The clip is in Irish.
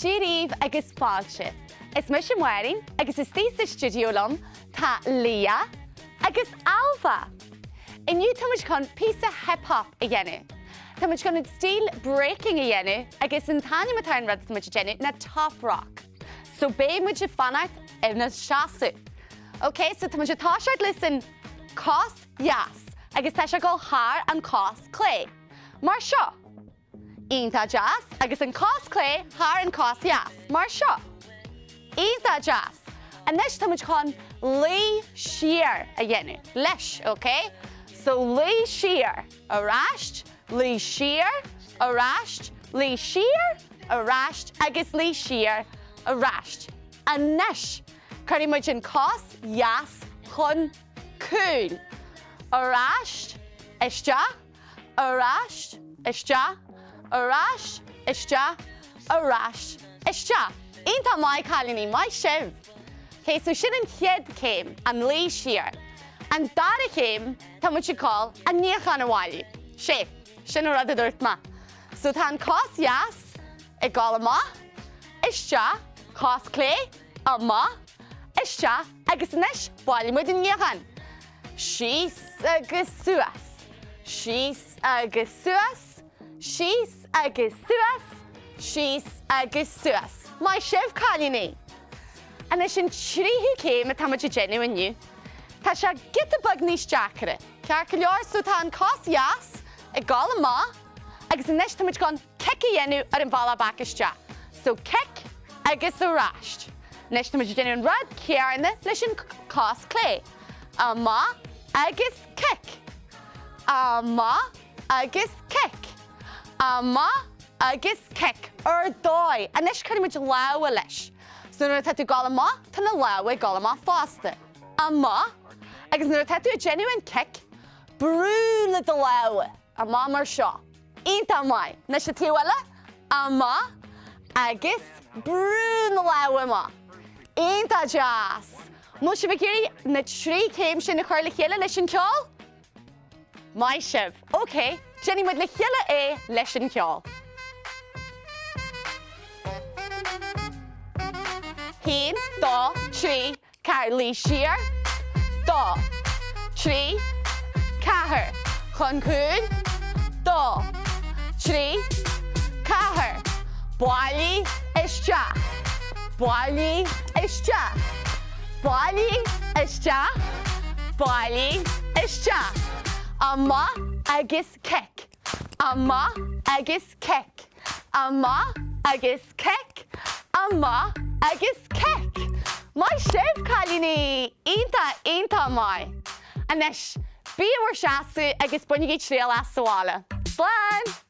Dia daoibh agus fáilte. Is mise Máirín agus istigh sa stiúideo liom tá Leah agus Ailbhe. Inniu tá muid chun píosa hip hop a dhéanamh. Tá muid chun an stíl breaking a dhéanamh agus an t-ainm atá ar an rud atá muid ag déanamh ná top rock. So beidh muid ag fanacht ina seasamh. Ok, so tá muid ag toiseacht leis an cos dheas agus tá sé ag dul thar an cos clé. Mar seo. Iontach deas, agus an cos clé thar an cos dheas, mar seo. Iontach deas. Anois tá muid chun luí siar a dhéanamh leis, ok? So luí siar, ar ais, luí siar, ar ais, luí siar, ar ais agus luí siar, ar ais. Anois cuirfidh muid an cos dheas chun cúil, ar ais, isteach, ar ais, isteach, ar ais, isteach, ar ais, isteach. Iontach maith, cailíní, maith sibh! Ok, so sin an chéad céim, an luí siar. An dara chéim, tá muid ag dul an níochán a bhailiú. Sé, sin an rud a dúirt mé. So tá an cos dheas ag dul amach, isteach, cos clé, amach, isteach agus anois bailigh muid an níochán. Síos agus suas, síos agus suas, síos agus suas, síos agus suas. Maith sibh, cailíní! Anois an tríú céim atá muid ag déanamh inniu, tá sé giota beag níos deacra. Ceart go leor, so tá an cos dheas ag dul amach agus anois tá muid chun cic a dhéanamh ar an bhealach back isteach. So cic agus ar ais. Anois tá muid ag déanamh an rud céarna leis an cos clé. Amach agus cic. Amach agus cic. Amach agus cic. Ar dóigh. Anois cuirfidh muid lámha leis. So nuair atá tú ag dul amach, tá na lámha ag dul amach fosta. Amach. Agus nuair atá tú ag déanamh an cic, brú le do lámha. Amach mar seo. Iontach maith. Anois an taobh eile. Amach agus brú na lámha amach. Iontach deas. An bhfuil sibh ag iarraidh na trí chéim sin a chur le chéile leis an ceol? Maith sibh. Ok, déanfaidh muid le chéile é leis an cheol. Haon, dó, trí, 4 Luí siar, 2, 3, 4 Chun cúil, 2, 3, 4 Bailigh isteach, bailigh isteach, bailigh isteach, bailigh isteach. Amach agus cic, amach agus cic. Amach agus cic! Amach agus cic! Maith sibh, cailíní! Iontach, iontach maith! Anois, bí i bhur seasamh agus bainigí triail as sa bhaile. Slán!